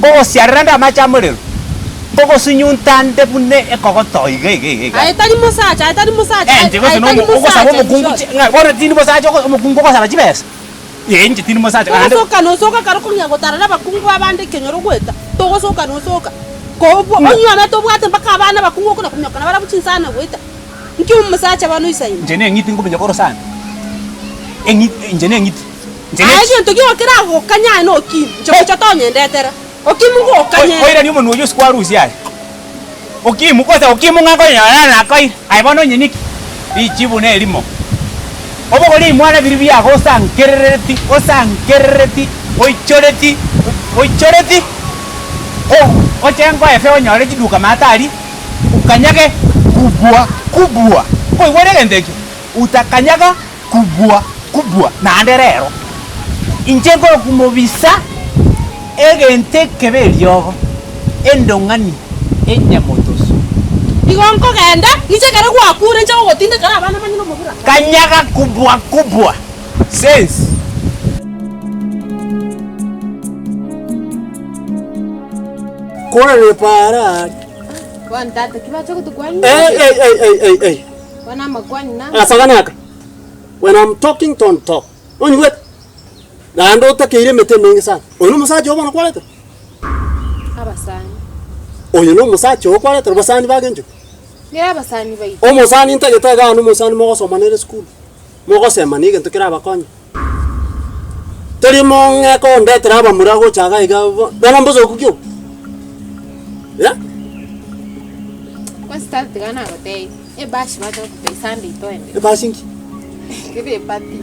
Nkogosiarera nde amache a morero, nkogosunyunta nde buna ekogoto iga iga iga iga. Aye tari mosacha, aye tari mosacha, Eh, inche gose aye tari nomo ogosaba mosacha omokungu in chi short. ng'a bono tindi mosacha ogo omokungu ogosaba chibesa? Ee, inche tindi mosacha naende. Togosoka nosoka kare okong'ea gotara na abakungu abande ekenyoro goeta, togosoka nosoka. Ko obwo Ng'a. onyuomete obwate mpaka abana abakungu okona kominyoka nabarabwo chinsana goeta. Nki omosacha bono oisaine? Inche neng'iti nkominyoka orosana, eng'iti inche neng'iti. Inche Aye ne. egento gioka keragokanye aye na Okimu, inche gocha tonyendetera. Okimu ngokanye. Oiranie omonwa oyio ase kwarusia aye. Okimu gose okimu ng'a nkonyora nakoire. Aye bono onye niki? Richibu nerimo. Obogorie ebimwana biria biago osankerereti, osankerereti, oichoreti, oichoreti, o- oche nkoefe onyore chiduka maate aria, okanyage kubwa kubwa. Nkoigwa ore egento ekio? Utakanyaga Kubua, kubua, naende rero inche nkorokwa egento ekebe eriogo, endong'ani enyamotoso. Igo nkogenda, inche ekero gwakure inche gogotindekera abana banyene omobura. Kanyaga kubua, kubua, sense. Korera epaara aria. Bono tata, ki bacha gotokwania? Ei, ei, ei, ei, ei, ei. Bono amakwani na. Asagane aka, When I'm talking don't talk. Onyigwete? Naende otakeire emete emenge sana. Oyo nomosacha oo bono kwaretera? Abasani. Oyo nomosacha oo kwaretera basani bagencho ki? Nere abasani baito. Omosani ntagete igaa nomosani mogosoma nere esukuru, mogosemania egento kerabakonye. Tari mong'e kondetera abamura gocha iga iga bo bono mbosoku ki obo? Eh? Kwanza tata tiga nagotebie, ebashi bacha gototebia Sunday toende. Ebashi nki? Kere eparty.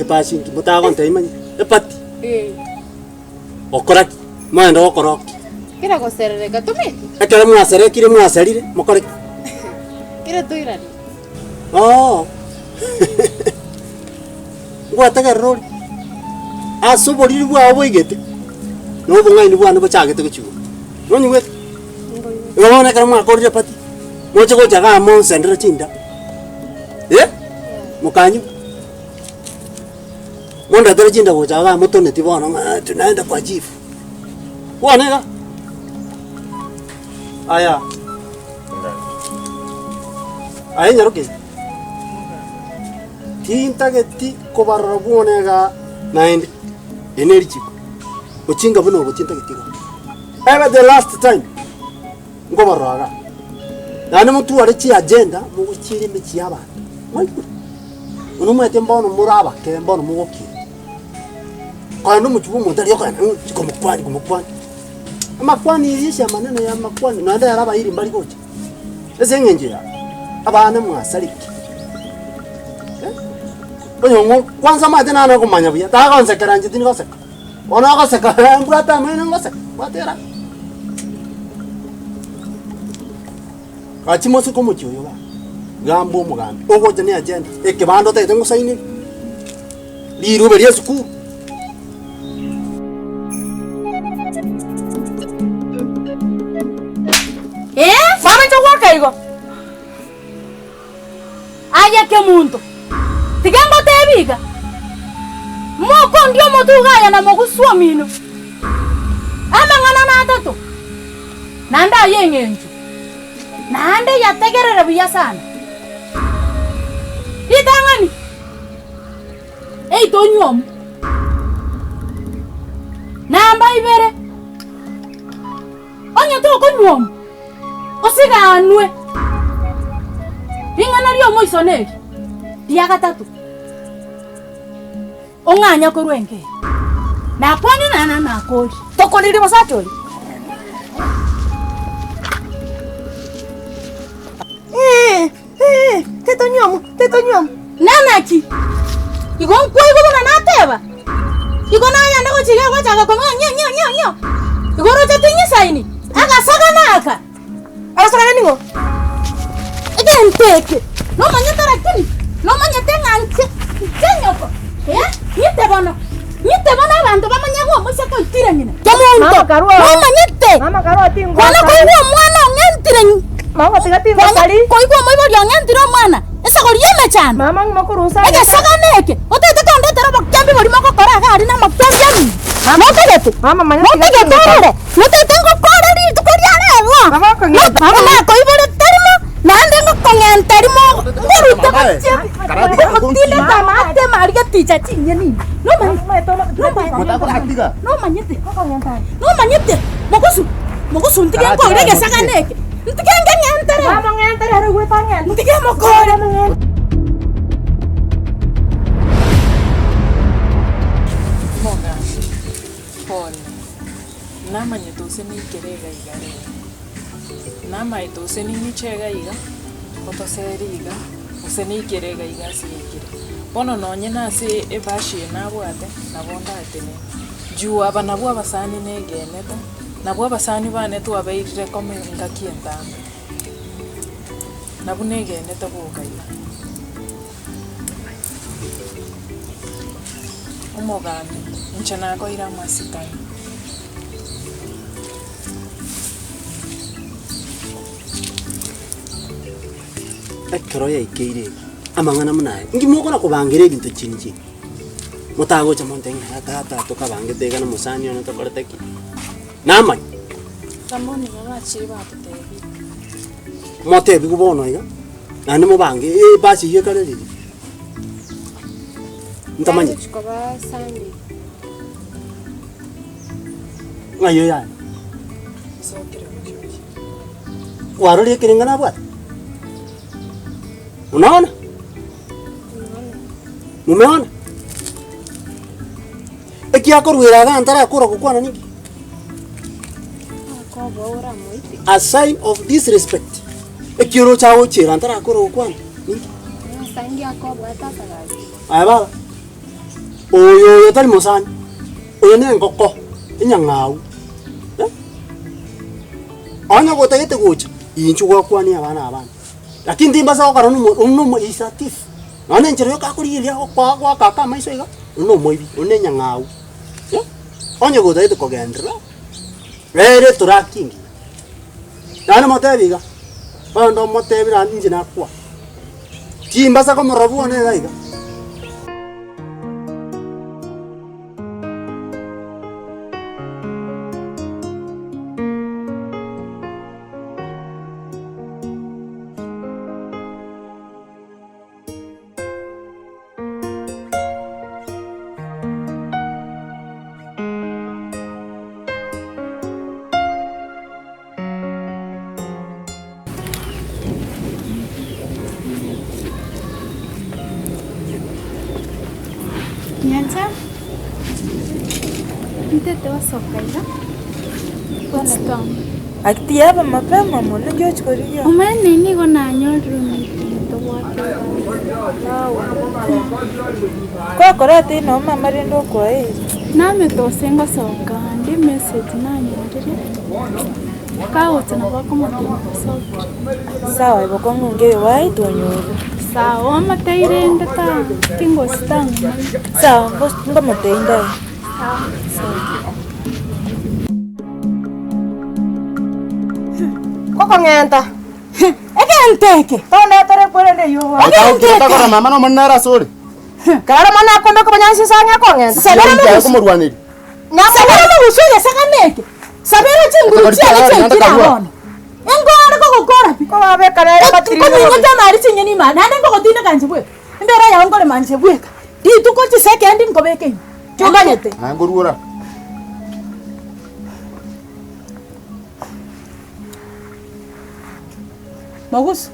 Ebashi nki? Motagontebia manye. Eparty? Eh. Gokora ki? Moende gokora oki? Kera goserereka tometi? Ekero mwaserekire mwaserire, mokore ki? Kera toirane. Oo. Ngwategerera ore, ase oboriri bwao boigete, na obong'aini bwane bochagete gochigwa. Nonyigwete? Igo bono ekero mwakorire party, moche gocha igaa monsendere chinda, eh, mokanywa, mondetere chinda gocha igaa motoneti bono ng'a tunaenda kwa chief. Bono iga, aya, aye nyaroke. Tintageti kobarora bwone iga naende, eri nerichiko, gochinga buna obo tintageti iga. Ebe the last time nkobarora igaa. Naende motware chiagenda mogochiira emechie y'abanto, mwaigure? Buna omanyete mbono more abake mbono mogokina. Kogenda omochie bwa omonto aria okogenda ng'a komokwania komokwania. Amakwani eye amanene ya amakwani naende ere abairi mbari gocha. Ase eng'encho ya abana mwasareki, oyong'o kwanza omanyete nare okomanya buya, tagonsekera inche tindi goseka, bono ogoseka mbwate amaene ngoseka, mbwate era. Gachia mosike omochie oyo igaa, gamba omogambi, ogocha ne agenda, ekebanda otagete ngosainere, rirube ria esukuru. Ee, bono inche gwoka igo. Aye kemunto, tiga ngotebi iga, mokondia omotwe iga aya na moguswa omino, amang'ana natato, naende aye eng'encho, naende yategerere buya sana. Ritang'ani. Eito onywomu. Namba ibere, onye tokonywomwa, osiganwe. Ring'ana ri'omoiso neri, ria gatato, ong'anya korwa enka eye. Nakwane naende nakorie. Tokoririe mosacha oria. Ee, tetonyuomwa, tetonyuomwa. Nanaki? Igo nkwaigwa buna nateba? Igo nagenda gochia iga gochaka kong'a ng'io ng'io ng'io ng'io. Igo oroche ting'isaini? Agasagana aka. Agasagana ning'o? Egento eke nomanyete lakini nomanyete ng'a nche nche nyoko eh, ng'ite bono, ng'ite bono abanto bamanye ng'a omoiseke oitire ng'ina. Kemonto, Mama karua oo. nomanyete Mama karua tingosa. bono koigwa omwana ong'entire Mama tiga tingosari. Koigwa omoibori ong'entire omwana, esegori y'emechando, Mama ng'uma korusa egesagane eke, otaete kondetera obokembi boria mogokora iga aria na amakweri amino. Motagete? Mama manya tiga Motagete orore? Motagete ngokore rituko ria rero? Mama okong'enta. Mama nakoiborete rimo, naende ngokong'enta rimo, ngorute gochia ngogotindeka amatemo aria geticha chinyeni ime. Nomanyete? Nomanyete? Nomanyete? Nomanyete? Mogosu, mogosu ntige nkore egesagane eke, ntige ngeng'entere. Mama ng'entere ere ogwete ang'ente. Ntige mokore. Omogambi, Pole, namanyete ose neikere iga iga rero. Namaete ose ning'iche iga iga, otosere iga, gose neikere iga iga ase yaikire. Bono nonye nase ebashi eye nabwate, nabo ndatenene. Juu aba nabwo abasani negenete, nabwo abasani bane twabairire kome engaki entambe. Nabwo negenete boka iga. Omogambi, inche nakoeire amasikani. Ekero yaikeire iga, amang'ana buna aya, inki mokona kobangera ebinto chinche? Motagocha montebie ng'a tata tokabangete iga na omosani one tokorete ki? Namanya. Abamo nigo bachire batotebirie. Motebigwe bono iga, naende mobange ebasi eyio ekare riria. Ntamanyeti. Gochi koba Sunday. Ng'ai oyo aye? Nsokire gochia. Kwarorire ekerenga nabwate? Unaona? Mumeona? Ekiakoruera iga ntarakora gokwana ninki? A sign of disrespect. Ekioroche agochiera ntarakora gokwana ninki? Aye baba, oyo oyo tari mosani, oyo ne engoko enyang'au eh. Onye gotagete gocha, inchuo gwakwania abana abande. Lakini timbasa gokora nomo oyio nomo is a thief. Nonya na enchera yoka akorigereria agokoa goaka aka amaiso iga, oyio nomoibi, oyio na enyang'au eh. Onye gotagete kogenderera, rero etoraki engiya. Naende motebi iga, bono omotebi naende inche nakwa, timbasa komorora bwone iga iga. Nyancha, ntete gosoka iga, what's wrong? Aki tiyaba mapema mono nki ochia korigia? Omanyete nigo nanyorire omoito tobwate Kwakorete inoo mama rende okwaeire. Namete gose ngosoka ande emessage nanyorire, kagocha nabo akomotebia osokire. Sawa igo kong'u nkeiyo gwaetwa onyorwe. Sawa omotebi rende ta tingosi tang'umanya. Sawa ngos- ngomotebi ndaye. Sawa. Kokong'enta. Egento eke. Tondetere korende eyio bono. Egento eke. Otakora mama na omonene ere ase ore. Kare omwana akombe kobanyansi inse ang'e akong'enta. Sabera Inche mogusu. komorwaneria. Sabera mogusu egesagane eke. Sabera chinguru chiane chiaikire aa bono. Engore kogokora pi. Kobabeka nere batiri Kominyoka amari chinyeni ime aa, naende ngogotindeka inche bweka. Embera yao nkorema inche bweka. Rituko chisekendi nkobeka ime. Chokanyete. Naye nkoruora. Mogusu.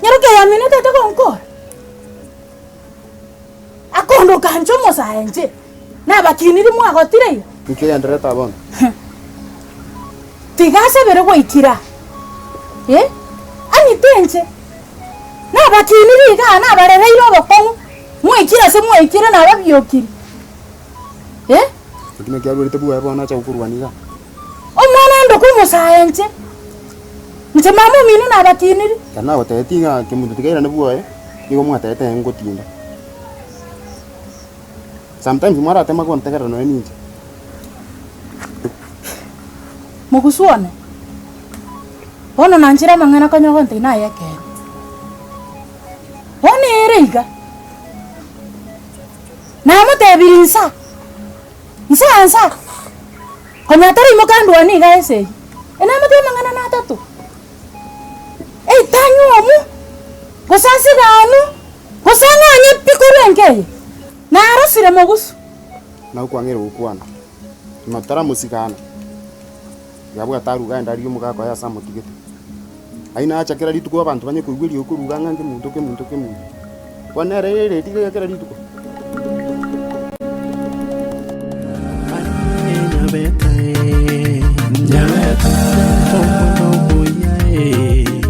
Nyaroke yamino tete gonkora. Akondoka inche omosae inche, nabakiniri mwagotire iga. Inki egendererete aa bono? Tiga asabere gwaikire aa. Eh, ang'ite inche. Nabakiniri igaa nabarereire obokong'u, mwaikire ase mwaikire nababiokire. Eh? Eki naki arwerete bwoye bono acha gokorwania igaa. Omwana onde omosae inche, inche mama omino nabakiniri. Ekero nagotebetie ng'a kemunto tikairane bwoye, nigo mwatebete ng'a ngotinda. Sometimes mwaratema gontegerera nonya ninche. Mogusu one, bono nanchire amang'ana konya ogontebia naye ekeene. Bono ere iga, namotebirie. Natebire insa, nsa nsa, konya taraimoka ndwane iga ase eyio, enamate amang'ana na atato, eitanywa omu, gose asiganu, gose ang'anye pi korwa enka eye, narosire mogusu. Nabo kwang'eire gokwana, nyuma totaramosigana, yabwate aruga aende arigie omogaka oye ase amotigete. Aye nacha kera rituko abanto banye koigwa eriogi koruga ng'a nkemonto kemonto kemonto. Bono nere ereti iga kera rituko.